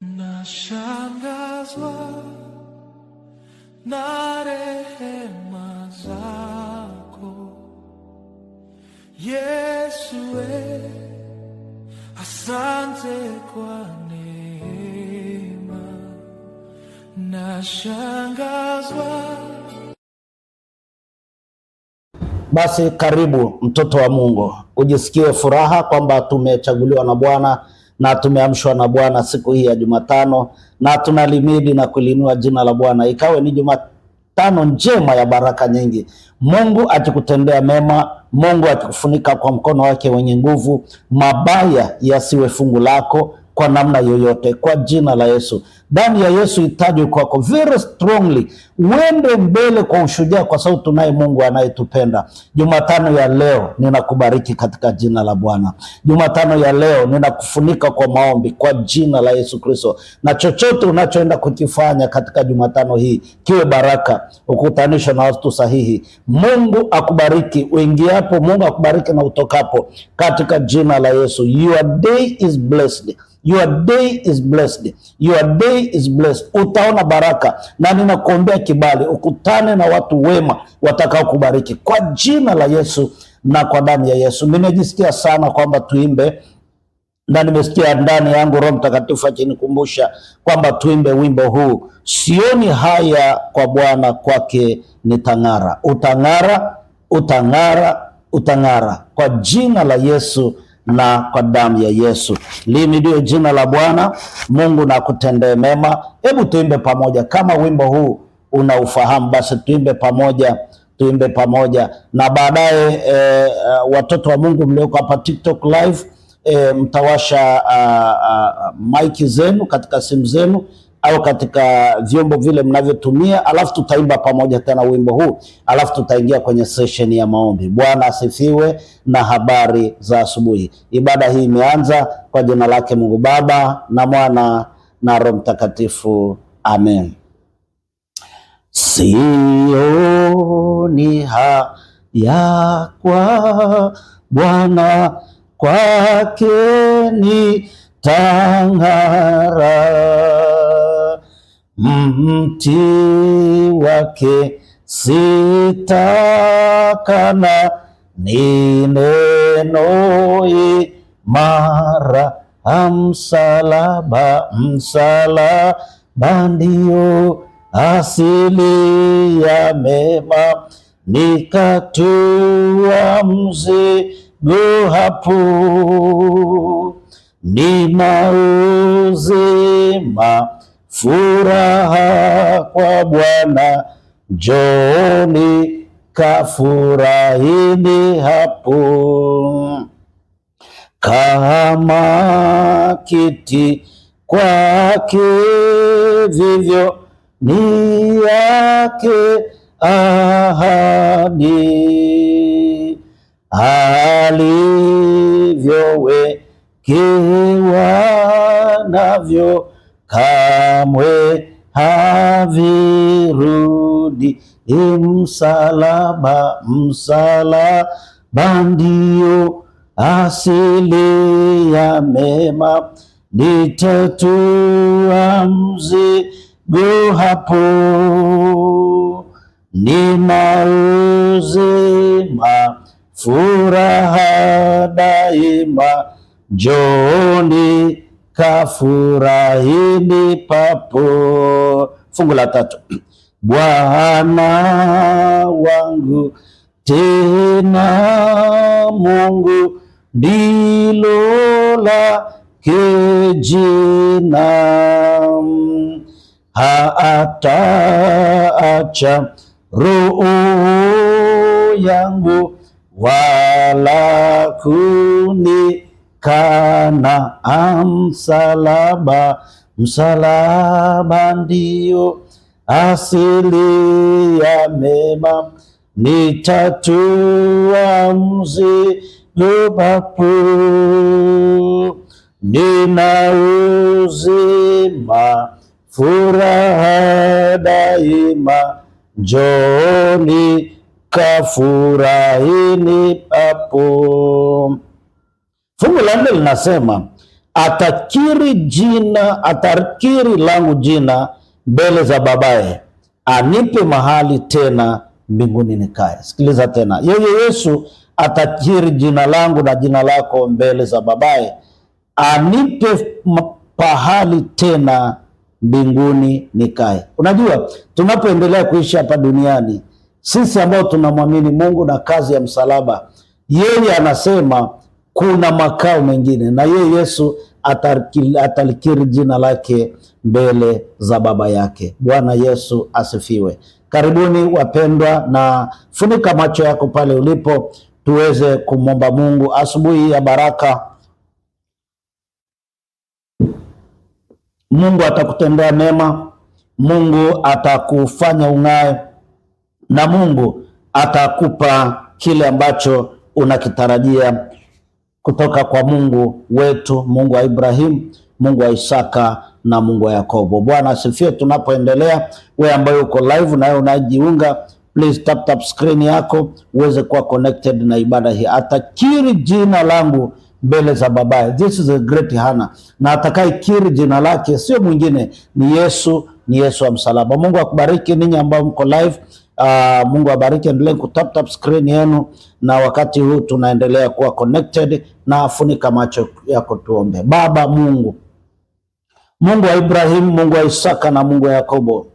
Nashangazwa na rehema zako Yesu, asante kwa neema. Nashangazwa. Basi karibu mtoto wa Mungu, ujisikie furaha kwamba tumechaguliwa na Bwana na tumeamshwa na Bwana siku hii ya Jumatano, na tunalimidi na kuliinua jina la Bwana. Ikawe ni Jumatano njema ya baraka nyingi. Mungu akikutendea mema, Mungu akikufunika kwa mkono wake wenye nguvu, mabaya yasiwe fungu lako kwa namna yoyote, kwa jina la Yesu. Damu ya Yesu itajwe kwako very strongly, uende mbele kwa ushujaa, kwa sababu tunaye Mungu anayetupenda. Jumatano ya leo ninakubariki katika jina la Bwana. Jumatano ya leo ninakufunika kwa maombi kwa jina la Yesu Kristo, na chochote unachoenda kukifanya katika Jumatano hii kiwe baraka, ukutanishwe na watu sahihi. Mungu akubariki uingiapo, Mungu akubariki na utokapo, katika jina la Yesu. Your day is blessed. Your day is blessed. Your day is blessed. Utaona baraka na ninakuombea kibali, ukutane na watu wema watakao kubariki kwa jina la Yesu na kwa damu ya Yesu. Nimejisikia sana kwamba tuimbe na nimesikia ndani yangu Roho Mtakatifu akinikumbusha kwamba tuimbe wimbo huu, sioni haya kwa Bwana, kwake nitang'ara. Utang'ara, utang'ara, utang'ara kwa jina la Yesu na kwa damu ya Yesu. Lihimidiwe jina la Bwana Mungu na akutendee mema. Hebu tuimbe pamoja, kama wimbo huu unaufahamu, basi tuimbe pamoja, tuimbe pamoja na baadaye watoto wa Mungu mlioko hapa TikTok live mtawasha mic zenu katika simu zenu au katika vyombo vile mnavyotumia, alafu tutaimba pamoja tena wimbo huu, alafu tutaingia kwenye session ya maombi. Bwana asifiwe. Na habari za asubuhi. Ibada hii imeanza kwa jina lake Mungu Baba na Mwana na Roho Mtakatifu, amen. Sioni haya kwa Bwana, kwake ni tang'ara, mti wake sitakana, ni neno imara, msalaba, msalaba ndio asili ya mema, nikatua mzigo hapo, nina uzima furaha kwa Bwana, njooni kafurahini hapo. Kama kiti kwake vivyo ni yake ahadi, alivyowekewa navyo kamwe havirudi. Msalaba, msalaba ndio asili ya mema, nitatua mzigo hapo, nina uzima furaha daima, njooni kafurahini papo. Fungu la tatu. Bwana wangu tena Mungu ndilo lake jina, haataacha roho yangu wala kunikana. Msalaba, msalaba ndio asili ya mema, nitatua mzigo papo, nina uzima furaha daima, njooni kafurahini papo. Fungu la nne linasema Atakiri jina, atakiri langu jina mbele za babaye, anipe mahali tena mbinguni nikae. Sikiliza tena, yeye Yesu atakiri jina langu na jina lako mbele za babaye, anipe pahali tena mbinguni nikae. Unajua, tunapoendelea kuishi hapa duniani, sisi ambao tunamwamini Mungu na kazi ya msalaba, yeye anasema kuna makao mengine, na yeye Yesu atalikiri jina lake mbele za baba yake. Bwana Yesu asifiwe. Karibuni wapendwa, na funika macho yako pale ulipo, tuweze kumwomba Mungu asubuhi ya baraka. Mungu atakutendea mema, Mungu atakufanya ung'ae, na Mungu atakupa kile ambacho unakitarajia kutoka kwa Mungu wetu, Mungu wa Ibrahimu, Mungu wa Isaka na Mungu wa Yakobo. Bwana asifiwe. Tunapoendelea, wewe ambaye uko live na wewe unajiunga, please tap tap screen yako uweze kuwa connected na ibada hii. Atakiri jina langu mbele za babaye. This is a great honor. Na atakayekiri jina lake sio mwingine ni Yesu, ni Yesu wa msalaba. Mungu akubariki ninyi ambao mko live. Mungu abariki, endelee kutap tap screen yenu, na wakati huu tunaendelea kuwa connected, na afunika macho yako tuombe. Baba Mungu, Mungu wa Ibrahimu, Mungu wa Isaka na Mungu wa Yakobo,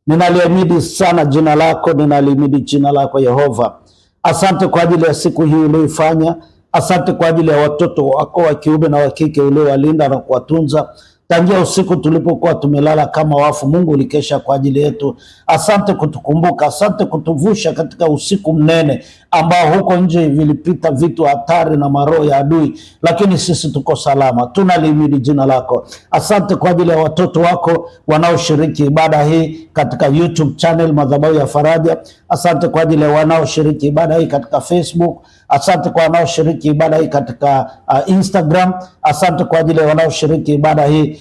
ninaliamini sana jina lako, ninalihimidi jina lako Yehova. Asante kwa ajili ya siku hii uliyoifanya. Asante kwa ajili ya watoto wako wa kiume na wa kike uliowalinda na kuwatunza tangia usiku tulipokuwa tumelala kama wafu. Mungu ulikesha kwa ajili yetu. Asante kutukumbuka, asante kutuvusha katika usiku mnene ambao huko nje vilipita vitu hatari na maroho ya adui, lakini sisi tuko salama. Tunalihimidi jina lako. Asante kwa ajili ya watoto wako wanaoshiriki ibada hii katika YouTube channel Madhabahu ya Faraja. Asante kwa ajili ya wanaoshiriki ibada hii katika Facebook. Asante kwa wanaoshiriki ibada hii katika Instagram. Asante kwa ajili ya wanaoshiriki ibada hii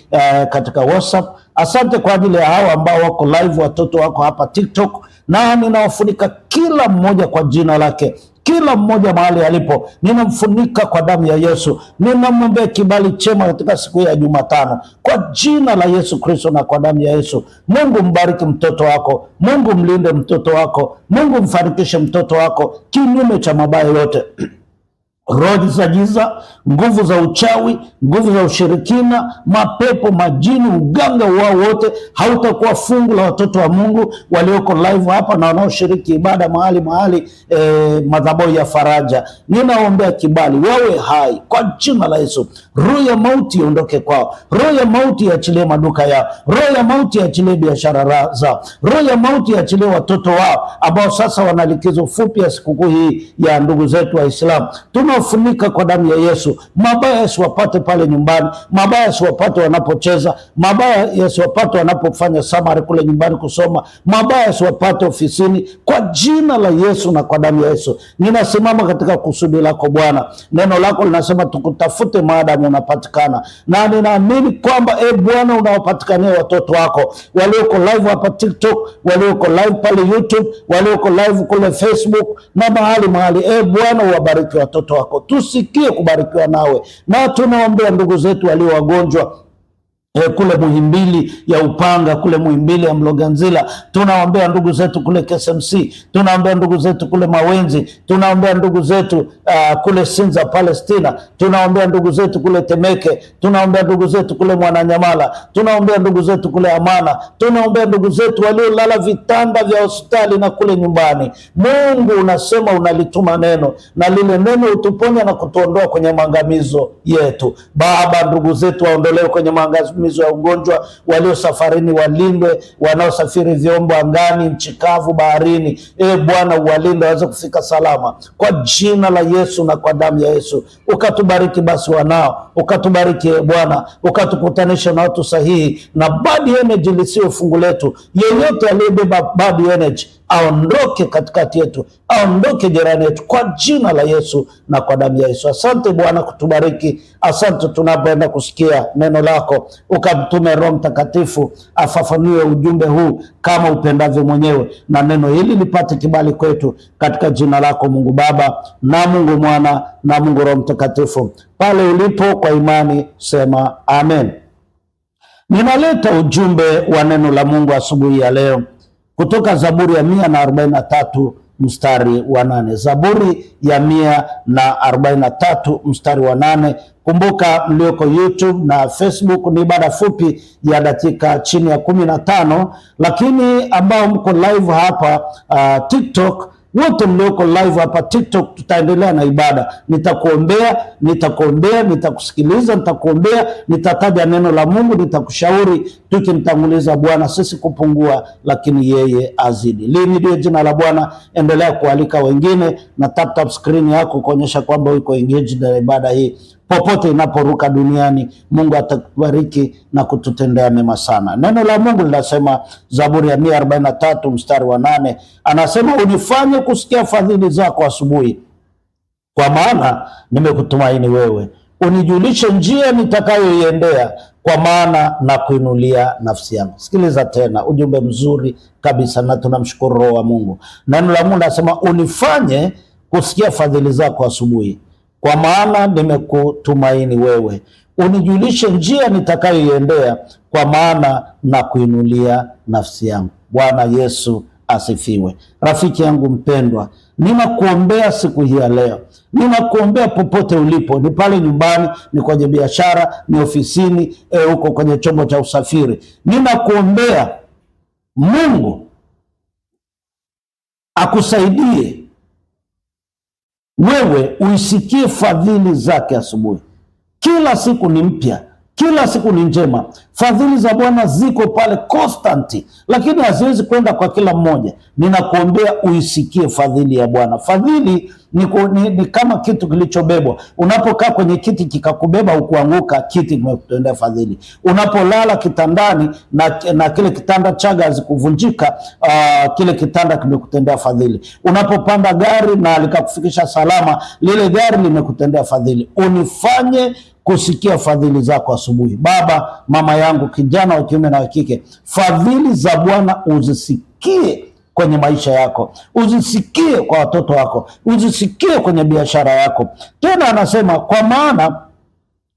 katika WhatsApp. Asante kwa ajili ya hao ambao wako live, watoto wako hapa TikTok, na ninawafunika kila mmoja kwa jina lake, kila mmoja mahali alipo, ninamfunika kwa damu ya Yesu. Ninamwombea kibali chema katika siku ya Jumatano kwa jina la Yesu Kristo na kwa damu ya Yesu. Mungu mbariki mtoto wako, Mungu mlinde mtoto wako, Mungu mfanikishe mtoto wako kinyume cha mabaya yote roho za giza, nguvu za uchawi, nguvu za ushirikina, mapepo, majini, uganga wao wote hautakuwa fungu la watoto wa Mungu walioko live hapa na wanaoshiriki ibada mahali mahali, madhabahu ya Faraja. Ninaombea kibali, wawe hai kwa jina la Yesu. Roho ya mauti iondoke kwao, roho ya mauti iachilie maduka yao, roho ya mauti iachilie biashara zao, roho ya mauti iachilie watoto wao ambao sasa wana likizo fupi ya sikukuu hii ya ndugu zetu Waislamu. Tunaofunika kwa damu ya Yesu. Mabaya yasiwapate pale nyumbani, mabaya yasiwapate wanapocheza, mabaya yasiwapate wanapofanya samari kule nyumbani kusoma, mabaya yasiwapate ofisini, kwa jina la Yesu na kwa damu ya Yesu. Ninasimama katika kusudi lako Bwana. Neno lako linasema tukutafute maadamu unapatikana, na ninaamini kwamba e Bwana unawapatikania watoto wako walioko live hapa TikTok, walioko live pale YouTube, walioko live kule Facebook na mahali mahali. E Bwana uwabariki watoto wako, tusikie kubarikiwa nawe, na tunaombea ndugu zetu walio wagonjwa kule Muhimbili ya Upanga, kule Muhimbili ya Mloganzila, tunaombea ndugu zetu kule KSMC, tunaombea ndugu zetu kule Mawenzi, tunaombea ndugu zetu kule Sinza Palestina, tunaombea ndugu zetu kule Temeke, tunaombea ndugu zetu kule Mwananyamala, tunaombea ndugu zetu kule Amana, tunaombea ndugu zetu waliolala vitanda vya hospitali na kule nyumbani. Mungu unasema unalituma neno na lile neno utuponya na kutuondoa kwenye maangamizo yetu. Baba, ndugu zetu waondolewe kwenye maangamizo ya ugonjwa, walio safarini walindwe, wanaosafiri vyombo angani, nchi kavu, baharini. E Bwana, uwalinde waweze kufika salama kwa jina la Yesu na kwa damu ya Yesu. Ukatubariki basi wanao, ukatubariki e Bwana, ukatukutanisha na watu sahihi, na bad energy lisiyo fungu letu. Yeyote aliyebeba bad energy aondoke katikati yetu, aondoke jirani yetu, kwa jina la Yesu na kwa damu ya Yesu. Asante Bwana kutubariki, asante tunapoenda kusikia neno lako, ukamtume Roho Mtakatifu afafanue ujumbe huu kama upendavyo mwenyewe, na neno hili lipate kibali kwetu, katika jina lako Mungu Baba na Mungu Mwana na Mungu Roho Mtakatifu. Pale ulipo kwa imani sema amen. Ninaleta ujumbe wa neno la Mungu asubuhi ya leo kutoka Zaburi ya 143 mstari wa 8. Zaburi ya 143 mstari wa 8. Kumbuka mlioko YouTube na Facebook ni ibada fupi ya dakika chini ya 15, lakini ambao mko live hapa TikTok, wote mlioko live hapa TikTok, tutaendelea na ibada. Nitakuombea, nitakuombea, nitakusikiliza, nitakuombea, nitataja neno la Mungu, nitakushauri, tukimtanguliza Bwana sisi kupungua, lakini yeye azidi. Lihimidiwe jina la Bwana. Endelea kualika wengine na tap tap screen yako kuonyesha kwamba uko engaged na ibada hii popote inaporuka duniani. Mungu atakubariki na kututendea mema sana. Neno la Mungu linasema, Zaburi ya 143 mstari wa 8, anasema unifanye kusikia fadhili zako asubuhi, kwa maana nimekutumaini wewe. Unijulishe njia nitakayoiendea, kwa maana na kuinulia nafsi yangu. Sikiliza tena ujumbe mzuri kabisa, na tunamshukuru Roho wa Mungu. Neno la Mungu linasema unifanye kusikia fadhili zako asubuhi, kwa maana nimekutumaini wewe. Unijulishe njia nitakayoiendea, kwa maana na kuinulia nafsi yangu. Bwana Yesu asifiwe. Rafiki yangu mpendwa, ninakuombea siku hii ya leo, ninakuombea popote ulipo, ni pale nyumbani, ni kwenye biashara, ni ofisini, uko kwenye chombo cha usafiri, ninakuombea Mungu akusaidie wewe uisikie fadhili zake asubuhi. Kila siku ni mpya, kila siku ni njema. Fadhili za Bwana ziko pale constant, lakini haziwezi kwenda kwa kila mmoja. Ninakuombea uisikie fadhili ya Bwana. Fadhili ni kama kitu kilichobebwa. Unapokaa kwenye kiti kikakubeba ukuanguka, kiti kimekutendea fadhili. Unapolala kitandani na kile kitanda chaga hazikuvunjika, kile kitanda kimekutendea fadhili. Unapopanda gari na likakufikisha salama, lile gari limekutendea fadhili. Unifanye kusikia fadhili zako asubuhi. Baba, mama yangu, kijana wa kiume na wa kike, fadhili za Bwana uzisikie kwenye maisha yako, uzisikie kwa watoto wako, uzisikie kwenye biashara yako. Tena anasema kwa maana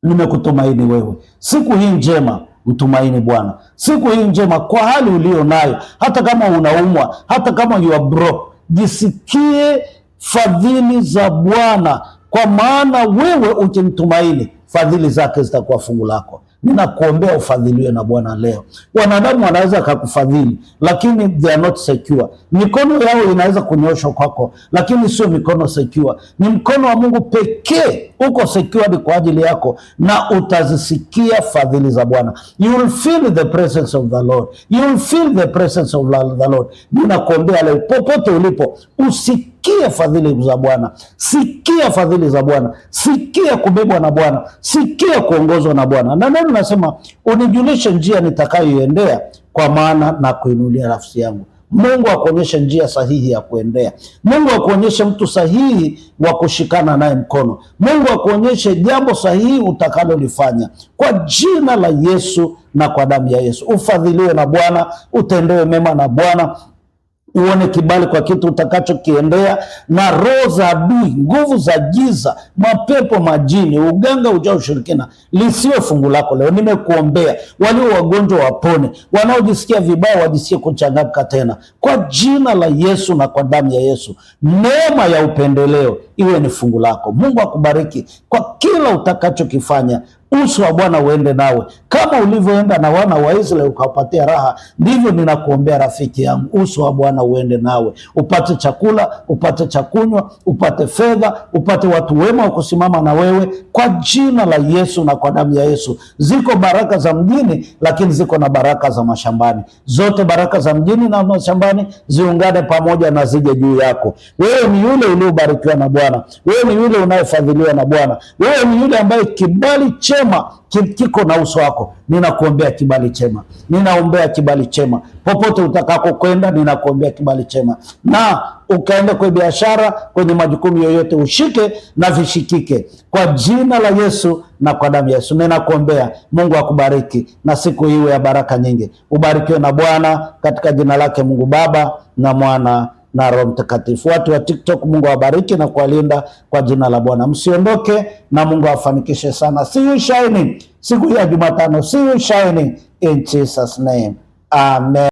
nimekutumaini wewe. Siku hii njema mtumaini Bwana. Siku hii njema kwa hali ulio nayo, hata kama unaumwa, hata kama you are broke, jisikie fadhili za Bwana, kwa maana wewe ukimtumaini, fadhili zake zitakuwa fungu lako. Ninakuombea ufadhiliwe na Bwana leo. Wanadamu wanaweza kakufadhili, lakini they are not secure. Mikono yao inaweza kunyoshwa kwako, lakini sio mikono secure. Ni mkono wa Mungu pekee uko secured kwa ajili yako, na utazisikia fadhili za Bwana. You will feel the presence of the Lord. You will feel the presence of the Lord. Ninakuombea leo popote ulipo, usikie fadhili za Bwana, sikia fadhili za Bwana, sikia kubebwa na Bwana, sikia kuongozwa na Bwana. Na neno nasema unijulishe njia nitakayoiendea, kwa maana na kuinulia nafsi yangu. Mungu akuonyeshe njia sahihi ya kuendea. Mungu akuonyeshe mtu sahihi wa kushikana naye mkono. Mungu akuonyeshe jambo sahihi utakalolifanya, kwa jina la Yesu na kwa damu ya Yesu. Ufadhiliwe na Bwana, utendewe mema na Bwana, uone kibali kwa kitu utakachokiendea, na roho za adui, nguvu za giza, mapepo, majini, uganga ujao, ushirikina, lisiwe fungu lako leo. Nimekuombea walio wagonjwa wapone, wanaojisikia vibaya wajisikie kuchangamka tena, kwa jina la Yesu na kwa damu ya Yesu. Neema ya upendeleo iwe ni fungu lako. Mungu akubariki kwa kila utakachokifanya. Uso wa Bwana uende nawe kama ulivyoenda na wana wa Israeli ukawapatia raha, ndivyo ninakuombea rafiki yangu, uso wa Bwana uende nawe, upate chakula, upate cha kunywa, upate fedha, upate watu wema wa kusimama na wewe, kwa jina la Yesu na kwa damu ya Yesu. Ziko baraka za mjini, lakini ziko na baraka za mashambani. Zote baraka za mjini na mashambani ziungane pamoja na zije juu yako. Wewe ni yule uliobarikiwa na Bwana, wewe ni yule unayefadhiliwa na Bwana, wewe ni yule ambaye kibali chema chema kiko na uso wako. Ninakuombea kibali chema, ninaombea kibali chema popote utakako kwenda, ninakuombea kibali chema, na ukaenda kwenye biashara, kwenye majukumu yoyote, ushike na vishikike kwa jina la Yesu na kwa damu ya Yesu. Ninakuombea Mungu akubariki na siku iwe ya baraka nyingi. Ubarikiwe na Bwana katika jina lake Mungu Baba na Mwana na Roho Mtakatifu. Watu wa TikTok, Mungu awabariki na kuwalinda kwa jina la Bwana. Msiondoke na Mungu awafanikishe sana. See you shining siku ya Jumatano. See you shining in Jesus name. Amen.